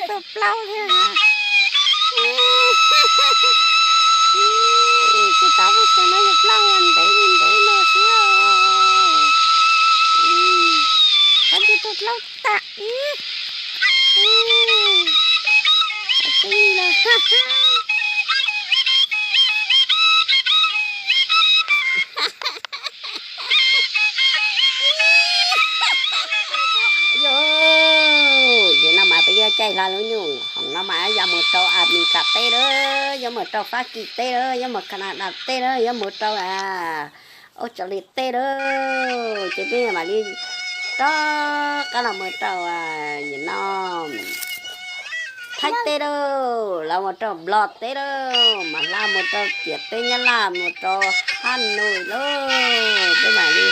Tus plaub thiab. Tsis tau peb xyoo no yus plaub mas ntev li ntev no xwb os. Koj tus plaub tag ib. Tseeb li no. Yog, ces no mas peb yuav caij hla lub nyuag hoom no mas yuav mus rau Amelikas teb lawm, yuav mus rau Fab Kis teb lawm, yuav mus Kanadas teb lawm, yuav mus rau Australia teb lawm, ces peb mam li rov qab los mus rau, nim no Thaib teb lawm, los mus rau Nplog teb lawm, mam hla mus rau ciam teb Nyab Laj mus rau Hab Nus lawm, peb mam li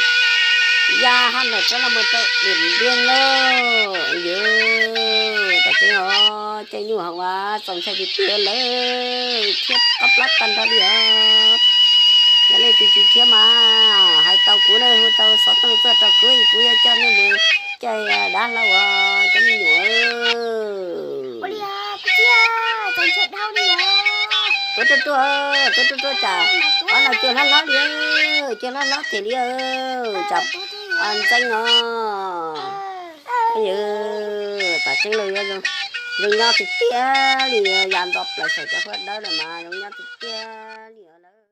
ya Hab Nus rov los mus rau Diam Npiab lawm. Yog, tam sim no caij nyuag hoom mas txaus ntshai tiag tiag lawm, thiab qab plab tag nrho li os. Yog leej twg tsis thiab mas hais tau kuv na, hu tau xov tooj tuaj rau kuv, kuv yuav coj nej mus caij dav hlau os cov me nyuam. Tuav ruaj ruaj, tuav ruaj ruaj tsam, qhov no cua hlob hlob li, cua hlob hlob tiag li, tsam ntxeev os. Yog, tam sim no yuav zoo nyob tiag tiag li, ya nto plaws saum cov huab dawb no mas zoo nyob tiag tiag li os.